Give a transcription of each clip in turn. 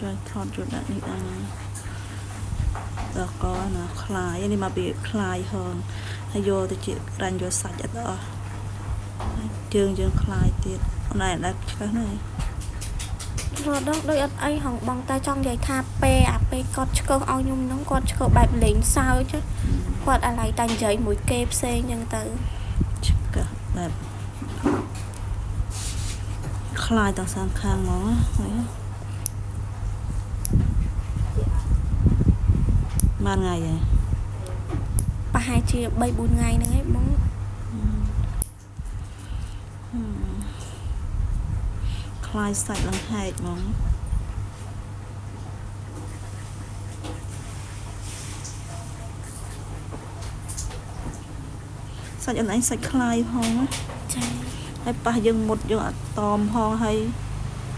ជួយថតជួយដាក់នេះដែរណាដល់កណាខ្លាយនេះមកពីខ្លាយហងហើយយកទៅជារាញ់យកសាច់អត់អស់ហើយជើងយើងខ្លាយទៀតអូនឯងដាក់ឆ្កឹះហ្នឹងឯង រដងដូចអត់អីហងបងតែចង់និយាយថាពេលអាពេលគាត់ឆ្កឹះឲ្យខ្ញុំហ្នឹងគាត់ឆ្កឹះបែបលេងសើចគាត់អាឡ័យតែនិយាយមួយគេផ្សេងចឹងទៅ ឆ្កឹះបែបខ្លាយទាំងសងខាងហ្មងណាឃើញទេបានថ្ងៃហើយ ប្រហែលជា3 4ថ្ងៃហ្នឹងឯងបង ខ្លាយសាច់ឡើងហែកហ្មងសាច់អនឯងសាច់ខ្លាយផងណា ចា ហើយប៉ះយើងមុតយើងអត់តមផងហើយ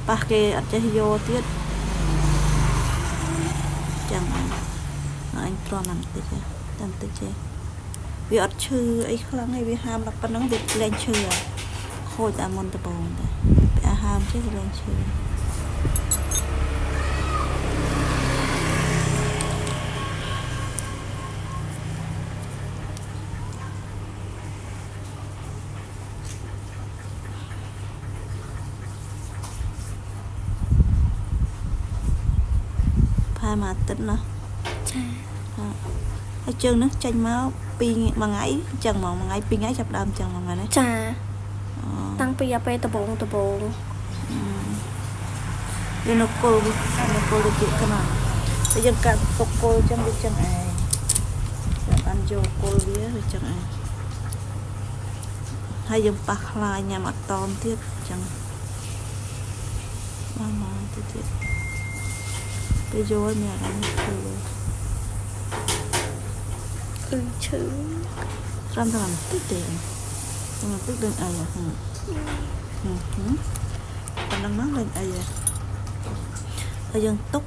ប៉ះគេអត់ចេះយកទៀតចឹងអញអញទ្រាំតែបន្តិចទេតែបន្តិចទេវាអត់ឈឺអីខ្លាំងទេវាហាមដល់ប៉ុណ្្នឹងវាលែងឈឺហើយខូចតែមុនដំបូងតែពេលអាហាមចេះវាលែងឈឺផែមួយអាទិត្យណា ចា ហើយជើងហ្នឹងចេញមកពីរមួយថ្ងៃចឹងហ្មងមួយថ្ងៃពីរថ្ងៃចាប់ដើមចឹងហ្មងហ្នឹងណា ចា អូ តាំងពីអាពេលដំបងដំបង វានៅគល់វានៅគល់ទៅជាខ្នងតែយើងកាត់ទុកគល់ចឹងវាចឹងឯងតែបានយកគល់វាវាចឹងឯងហើយយើងប៉ះខ្លាយញ៉ាំអត់តមទៀតចឹងបានមកទៅទៀតពេលយកឲ្យមានអារម្មណ៍ឈឺ គឺឈឺ ត្រឹមតែបន្តិចទេតែបន្តិចដឹងអីហ៎ហឹមហឹមប៉ុណ្ណឹងមកដឹងអីហ៎ហើយយើងទុក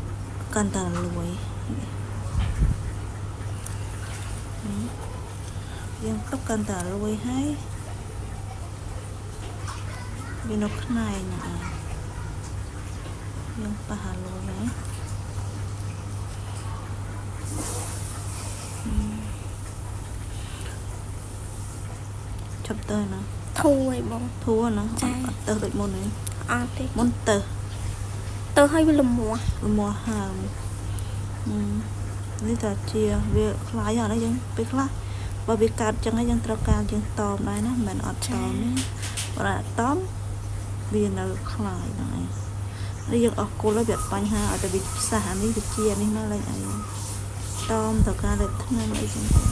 កាន់តែលួយយើងទុកកាន់តែលួយហើយវានៅខ្នែងហ្នឹងឯងយើងប៉ះអាលួយហើយឈប់ទៅណា ធូរឯងបង ធួណា ចា អត់ទៅដូចមុនទេ អត់ទេ មុនទៅ ទៅឲ្យវាលមាស់ លមាស់ហើមហឹមនេះតែជាវាខ្លាយហ្នឹងយើងពេលខ្លះបើវាកើតចឹងហើយយើងត្រូវការយើងតមដែរណាមិនមែនអត់តមទេបើអត់តមវានៅខ្លាយហ្នឹងឯងនេះយើងអស់គល់ហើយវាអត់បញ្ហាឲ្យតែវាផ្សះអានេះវាជានេះមកឡើងអីតមត្រូវការលេបថ្នាំអីចឹងទៅ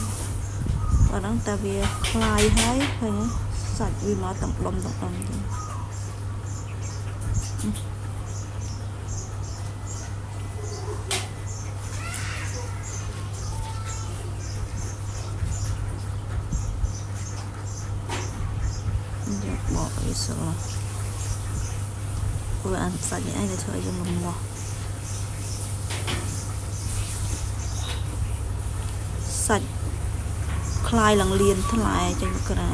បើហ្នឹងតែវាខ្លាយហើយឃើញទេសាច់វាមកទាំងដុំទាំងដុំចឹង យកបកវាសល់ព្រោះអានសាច់នេះឯងដែលធ្វើឲ្យយើងលមាស់សាច់คล้ายឡើងលៀនថ្លែចេញមកក្រៅ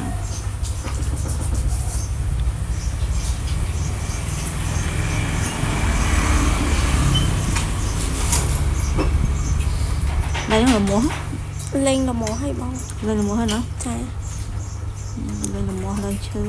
ដៃហ្នឹងលមាស់ លេងលមាស់ឲ្យបង លេងលមាស់ហើយណា ចា លេងលមាស់ឡើងឈឺ